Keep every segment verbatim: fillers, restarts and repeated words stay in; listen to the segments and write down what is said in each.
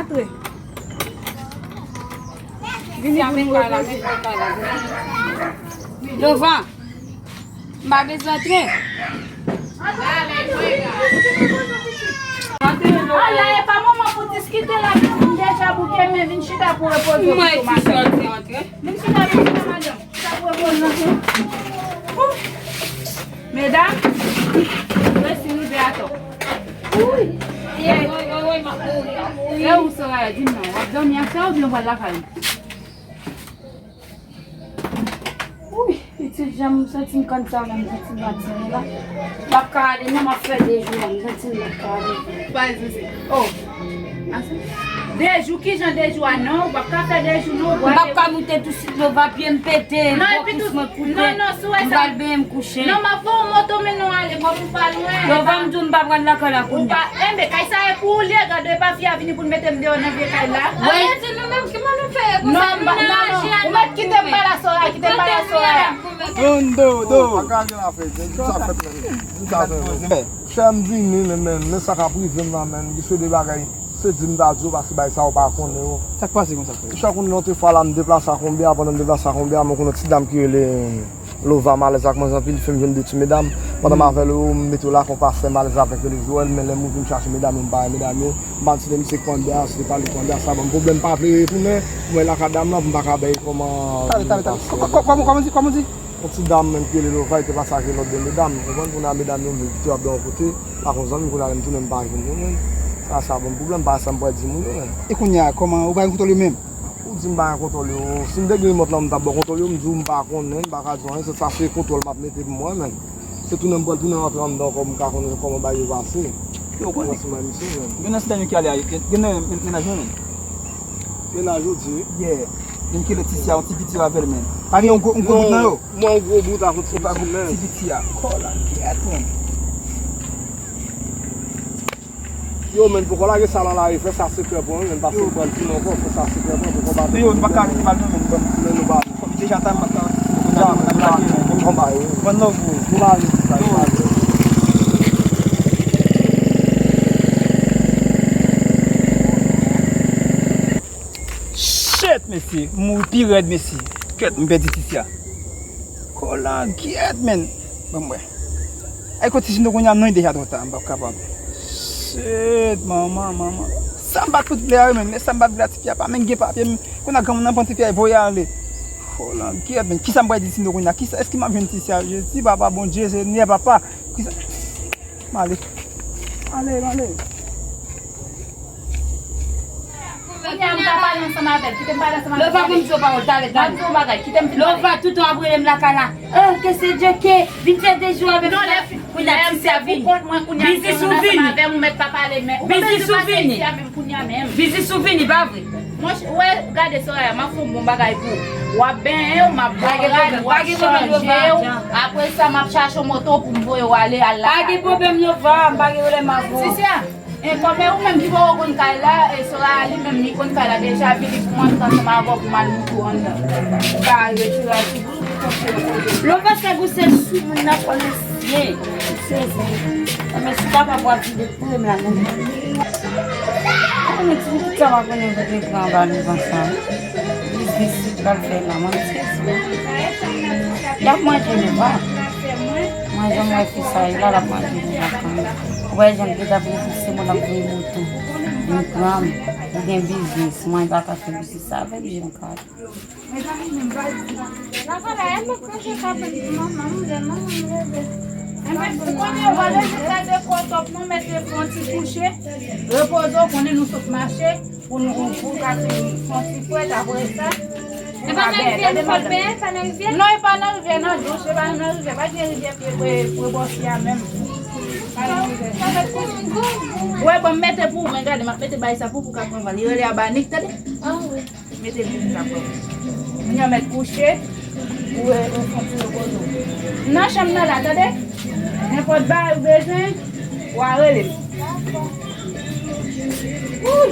Antre. Vini pou nou repoze. Lova, m pa bezwen antre. Ala, e pa moman pou diskite la, m deja bouke, men vin chita pou repoze w pito, madanm. Vin chita, vin chita, madanm. Chita pou repoze w. Medam, resi rive atò. Wi. E, e ou Soraya, di m non, w ap dòmi aswè oubyen w pral lakay ou? Wi, pitit jan m santi m konn sa menm, pitit maten la. M ap ka ale non, m ap fè de jou la, m santi m p ap ka ale. Pa rezon se. Oh. De jou, kijan de jou a non? Ou p ap ka fè de jou non, ou pral. M p ap ka moute tousuit, Lova, pye m pete, bokis mwen koupe. Non, non, si w wè sa. M pral benyen m kouche. Non, m ap voye w moto, men nou ale, kòm ou pa lwen. Lova, m di w m pa pral lakay la kounye a. Enben, kay sa e pou ou li ye, gade, e pa fi a vini pou l mete m deyò nan vye kay la. Wi. Ann di nou menm, kòman nou fè ye konsa? Non, m pa, non, non, ou mèt kite m pale a Soraya, kite m pale a Soraya. Don, do, do. Oh, pa kraze m afè, di m sa fèt menm. Di m sa fèt menm. Chè m vini, men, men, men sa k ap rive m nan, men, gen de bagay, se di m ta di w, paske bagay sa ou pa konnen yo. Sa k pase konsa, frè? Chak moun nan te fwa la, m deplase a konbyen, pandan m deplase a konbyen, mwen konn yon ti dam ki rele Lova, m alèz ak manzè anpil, li fè m jwenn de ti medam. Pandan m avè l yo, m mete yo la, konpa fè m alèz avèk yo, li jwe l, men lè m ouvri m chache medam yo, m pa wè medam yo. M pa konn si se misye k pran dèyè, si se pa li k pran dèyè, sa ban m pwoblèm, m pa vle retounen, pou mwen lakay dam nan, pou m pa ka bay kòman. Tande, tande, tande. Kò-, kò-, kòman, kòman di, kòman di? Yon ti dam menm ki rele Lova, li te pase ak yon lòt de medam. Ou konprann? Kounye a medam yo vle kite w ap dòmi yon kote, pa konn zanmi, kounye a lè m tounen m pa jwenn yo menm. Sa, sa ban m pwoblèm, pa sa m pral di moun yo menm. E kounye a, kòman, ou pa gen kontwòl yo menm? Ou di m pa gen kontwòl yo. Si m te gen remòt la, m t ap ba w kontwòl yo, m di w m pa konnen, m pa ka di w anyen, se sa se kontwòl m ap mete pou mwen menm. Se tounen m pral tounen rantre anndan ankò, m ka konnen kòman bagay yo pase. Yo, ou konnen. Mwen se mwen misye menm. Gen nan ti dam yo ki ale a, gen nan men-, mennaj mwen menm. Mennaj ou di? Yeah. Menm ki Leticia, yon ti piti avè l menm. Pa gen yon gwo, yon gwo bout nan yo? Mwen yon gwo bout ak yon ti piti menm. Ti piti a. Kòla, kèt menm. Yo, men poko lage sa nan lari, fè sa sekrè pou mwen, men pase pran ti non ankò, fè sa sekrè pou mwen, poko pa. Yo, nou pa ka rete mal non, men bon. Men nou pa. Kòm deja ta, m pa ka rete, nou konn al lage, men bon. Bon, non, bro. Nou pa rete sa, nou pa rete. Shit, mesye, m mouri pi rèd, mesye. Kèt, m pèdi Titia. Kòla, gyèt, men. Ban m wè. Ay, kote Tino kounye a, non, deja twò ta, m p ap kapab. Shit, manman, manman. Sa m bat tout vle a, men, men sa m bat vle a, tifi a pa menm gen papye, men kounye a granmoun nan pran tifi a, voye ale. Kòla, gyèt, men, kisa m pral di Tino kounye a? Kisa, èske m ap jwenn Titia? Jezi, papa, Bondye, Senyè, papa. Kisa? M ale. M ale, m ale. Kounye a, m ka pale ansanm avè l. Kite m pale ansanm avè l. Lova, konn di yon pawòl, talè, talè. M ap di yon bagay. Kite m fin pale. Lova, toutan ap rele m lakay la. Oh, que c'est Dieu que vin fè de jou avè m. Non, lè fi-, kounye a, Titia vini. Biznis ou vini. Biznis ou vini. Biznis ou vini, pa vre? Monchè, w wè, gade Soraya, m ap fè yon bon bagay pou ou. W ap benyen w, m ap ba w rad, w ap chanje w. Apre sa, m ap chache yon moto pou m voye w ale al lakay. Pa gen pwoblèm, Lova, m pa gen pwoblèm avè w. Titia, e kòm e ou menm ki poko konn kay la, e Soraya li menm li konn kay la deja, vini pou mwen ansanm avè w pou m al moute w anndan. Ou ka retire a ti bout. Lova, sa gou se sou moun nan fò mesye. Sezi. Mwen si papa pou ap vide pou m la menm. Mwen ti pitit sa pa konnen kote pran anba Lova sa. Biznis li pral fè la, mwen sezi. Y ap manje Lova. Mwen janm wè fi sa ye la, l ap manje Lova kanmenm. Ou wè jan l gentan pou se moun ap voye moto. Li pran m. Li gen biznis. Mwen pa ka fè biznis sa avè l, jan ka. Mezanmi, men baz. Lakay la, e m ap kache sa pou manman m, lè manman m leve. Enben, ou konnen, w ale jis la de kò top non, mete fè yon ti kouche. Repoze w, konnen nou sot mache, pou nou, pou w ka fè yon ti fwèt, apre sa. E pa nan rivyè nou pral benyen, e pa nan rivyè? Non, e pa nan rivyè, nan douch, e pa nan rivyè, pa gen rivyè pye, pye, pye bò fi a menm. Pa nan rivyè. Ou wè, bon, m mete pou ou, men gade, m ap mete bay sa pou ou, pou w ka pran van. Li rele Abanik, tande? Ah, wi. Mete pitit la pran. Moun yo mèt kouche, ou, ou fè yon ti repoze w. Nan chanm nan la, tande? Nenpòt bagay ou bezwen, w a rele m. Wouy!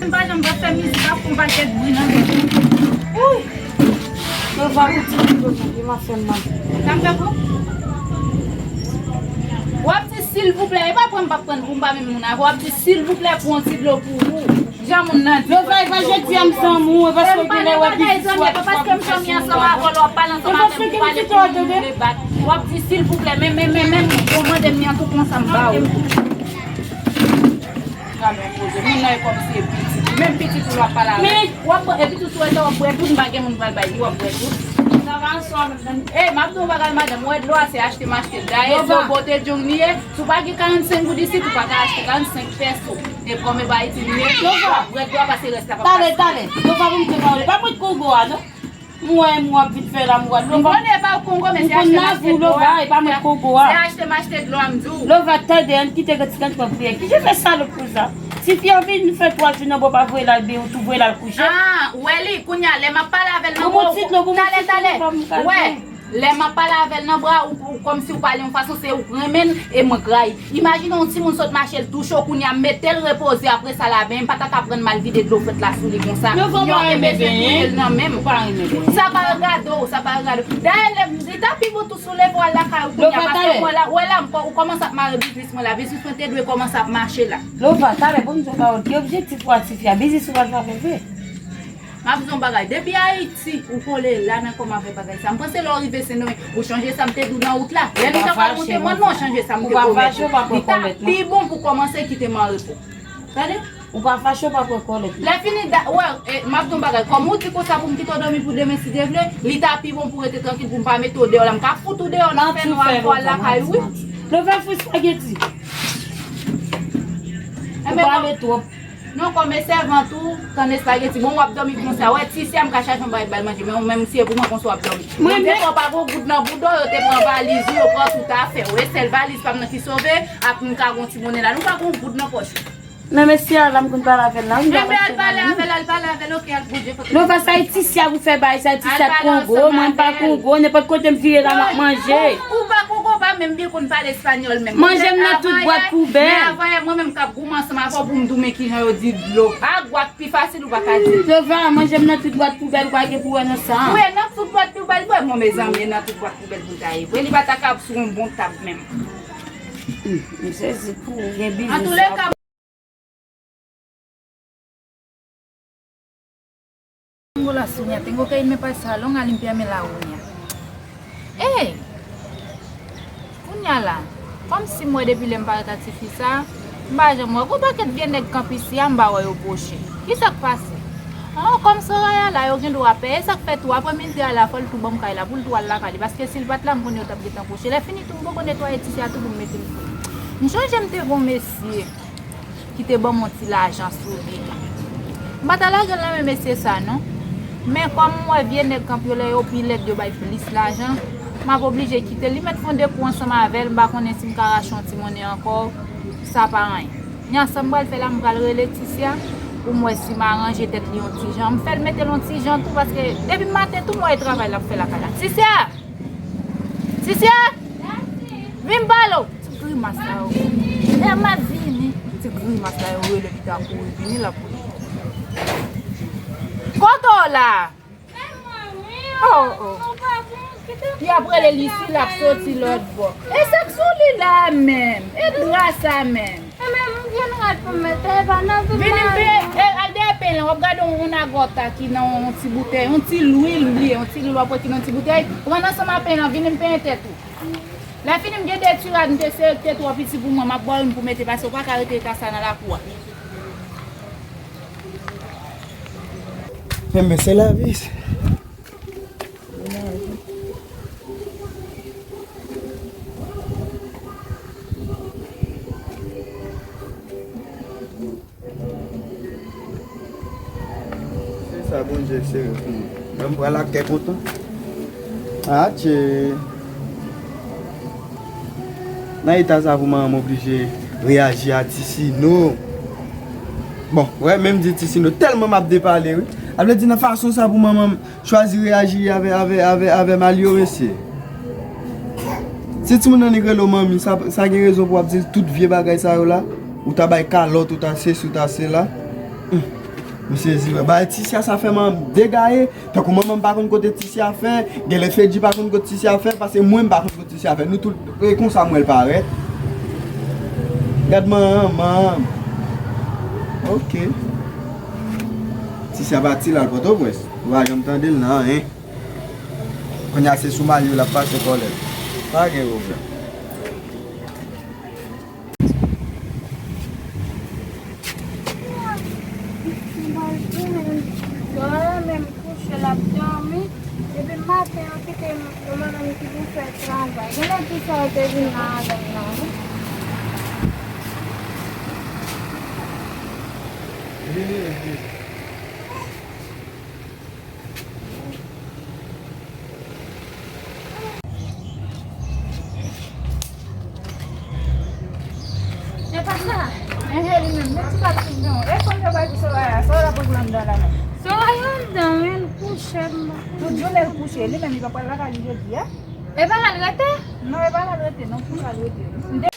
M pa janm pa fè mizik, ap fè yon pakèt bri nan zòn. Wouy! Mwen va pou ti dlo pou m ap fè m mal. Sa m fè pou? W ap di silvouplè, e pa pran m p ap pran pou m pa menm moun avè w, w ap di silvouplè pou yon ti dlo pou ou. Jan moun nan di. Lova, e pa jodi a m zanmi w, e paske w genlè wè biznis w ap fè, paske m zanmi ansanm avè w, w ap pale ansanm avè m, w pale pou moun vle bat. W ap di silvouplè, men, men, men, men, kòmande m li an tou konsa m ba w. Gade yon koze, moun nan e kòmsi e pitit li, menm pitit ou l ap pale avè l. W ap pran, epi tou sou eta w ap bwè tout, m pa gen moun m pral bay li, w ap bwè tout. Sa va ansanm. E, m ap di w yon bagay, madanm, ou wè dlo a se achte m achte l. Dayè, se yon bote djong li ye. Si w pa gen karannsenk goud isit, ou pa ka achte karannsenk pèso. E kòm e pa Ayiti li ye, w ap bwè dlo a pase rès la p ap pase. Talè, talè. Lova, pou m te pale, pa mwen Kongo a, non. M wè, m wè vit fè la, m wè dlo. M konnen e pa Kongo, men se achte m achte dlo a. Lova, e pa mwen Kongo a. Se achte m achte dlo a, m di w. Lova, tande, ann kite granti granti pran priyè. Ki je fè salop konsa? Tifi an vin fè twa jou nan bò pa voye l al byen, ou tou voye l al kouche. Ah, ou wè li, kounye a, lè m ap pale avè l nan bò, talè, talè. Wè. Lè m ap pale avè l nan bra, ou, ou kòmsi w pale yon fason, se ou k renmen l, e mwen k rayi. Imajine yon timoun sot mache, l touche w, kounye a m mete l repoze, apre sa l a benyen, m pa ta ka pran l m al vide dlo frèt la sou li konsa. Yon enben bezwen touye l nan men m. Sa pa regade w, sa pa regade w. Dayè, lè m, li ta pi bon tou si w leve w al lakay ou kounye a, paske mwen la, wè la, m kò-, ou kòmanse ap mare biznis mwen la, biznis mwen te dwe kòmanse ap mache la. Lova, talè, bon, m di w pawòl, ki objektif ou a tifi a? Biznis ou pa t ap leve. M ap di w yon bagay, depi Ayiti, ou kole la nan kòm avè bagay sa. M panse lè w rive Sendomeng, ou chanje sa m te di w nan wout la. Lè nou ta pral monte mòn nan, ou chanje sa m te pwomèt ou. Li ta pi bon pou kòmanse kite m an repo. Tande? Ou pa fache, ou pa pran kòlèt. Lè fini, da, wè, e, m ap di w yon bagay. Kòm ou di konsa pou m kite w dòmi pou demen, si Dye vle, li ta pi bon pou w rete trankil, pou m pa mete w deyò la. M ka fout ou deyò nan fènwa pou w al lakay ou, wi. Lova, fri espageti. Ou pale twòp. Non, kòm e sèvant ou, tann espageti. Bon, w ap dòmi konsa. Wè, Tisya, m ka chache yon bagay ba l manje, men ou menm, si e pou mwen konsa w ap dòmi. Bon, defwa w pa gon goud nan bouda w, yo te pran valiz ou, yo pran tout afè w. E sèl valiz pa m nan ki sove, ak m ka gon ti monnen la. Nou pa gon goud nan pòch ou. Men mesye a la, m konn pale avè l la, wi, m pale avè l la. Al pale avè l, al pale avè l, oke, al Bondye kote. Lova, sa e Tisya pou fè bagay sa, e Tisya Kongo, mwen m pa Kongo, nenpòt kote m vire la, m ap manje. Ou, ou pa Kongo, pa menm byen konn pale espanyòl menm. Manje m nan tout bwat poubèl. Men avan yè, mwen menm k ap goumen ansanm avè w pou m di w men kijan yo di dlo. Agwa k pi fasil ou pa ka di. Lova, manje m nan tout bwat poubèl, ou pa gen pou wè nan sa. Wi, nan tout bwat poubèl, wi, bon, mezanmi, nan tout bwat poubèl pou l ta ye. Wi, li pa ta ka sou yon bon tab menm. M sezi pou ou gen biznis. Antouleka, Tengo la uña, tengo que irme para el salón a limpiarme la uña. Ey! Kounye a la, kòmsi m wè depi lè m parèt ak tifi sa, m pa janm wè. Gon pakèt vye nèg kanpe isi a, m pa wè yo pwoche. Kisa k pase? Oh, kòm Soraya la, yo gen dwa pè. E sa k fè tou, aprè midi a la, fò l tou ban m kay la, pou l tou al lakay li. Paske si l pa t la, m konnen yo t ap gentan pwoche. Lè fini tou, m poko netwaye Tisya tou pou m mete l fre. M chonje m te gon mesye ki te ban m yon ti lajan sou li. M pa ta lage l nan men mesye sa non. Men kòm m wè vye nèg kanpe yo, lè yo pi lèd yo bay plis lajan, m ap oblije kite l. Li mèt fè yon de kou ansanm avè l, m pa konnen si m ka rache yon ti monnen ankò, sa pa anyen. Nya sa m pral fè la, m pral rele Tisya pou m wè si m aranje tèt li yon ti jan. M fè l mete l yon ti jan tou, paske depi maten tou m wè e travay l ap fè lakay la. Tisya! Tisya! Vin m pale w! Ti grimas la yo. E m ap vini. Ti grimas la yo rele li ta kouri vini la pou li. Kote w la? Oh, oh. Y ap rele li isi, l ap soti lòt bò. E sa k sou li la menm? E dra sa menm? Vini m peye, e, al dèyè peny lan, w ap gade yon, yon nagòta ki nan yon ti boutèy, yon ti lwil, m bliye, yon ti lwil w ap wè ki nan yon ti boutèy, pran l ansanm ak peny lan, vini m peye tèt ou. Lè fini m gen de ti rad m te sere ki te twò piti pou mwen, m ap ba w youn pou mete, paske w pa ka rete eta sa nan lakou a. Enben, se lavi. Se sa Bondye sere pou mwen. Mwen m pral ak kè kontan. Atche. Nan eta sa pou manman m oblije reyaji a Tisino. Bon, wè, menm di Tisino, tèlman m ap depale, wi. A vle di nan fason sa pou manman m chwazi reyaji avè, avè, avè, avè Malio, mesye. Si timoun nan nèg rele w manmi, sa, sa gen rezon pou w ap di l tout vye bagay sa yo la? Ou ta bay kalòt, ou ta sesi, ou ta sela. Hum. M sezi, wè. Bagay Tisya sa fè manman m degaye. Tankou manman m pa konn kote Tisya fè, genlè Fedji pa konn kote Tisya fè, paske mwen m pa konn kote Tisya fè. Nou tout, e konsa m wè l parèt. Gad manman. Ok. Ti sa pati l al Pòtoprens. Ou pa janm tande l nan anyen. Kounye a se sou Mario l ap pase kòlè l. Pa gen pwoblèm. Mwen menm kouche l ap dòmi. Depi maten yo kite m, yo mande m ki pou fè travay. Genlè ki sa yo te vin nan avè m nan, wi. Se pa sa. Enhen, li menm, men ti bab sou byen. E konn yo bay pou Soraya, Soraya pran anndan la menm. Soraya anndan, men l kouche, m pa konn. Tout jounen l kouche, li menm li pa pral lakay li jodi a. E pa la l rete? Non, e pa la l rete, non, pou sa l rete.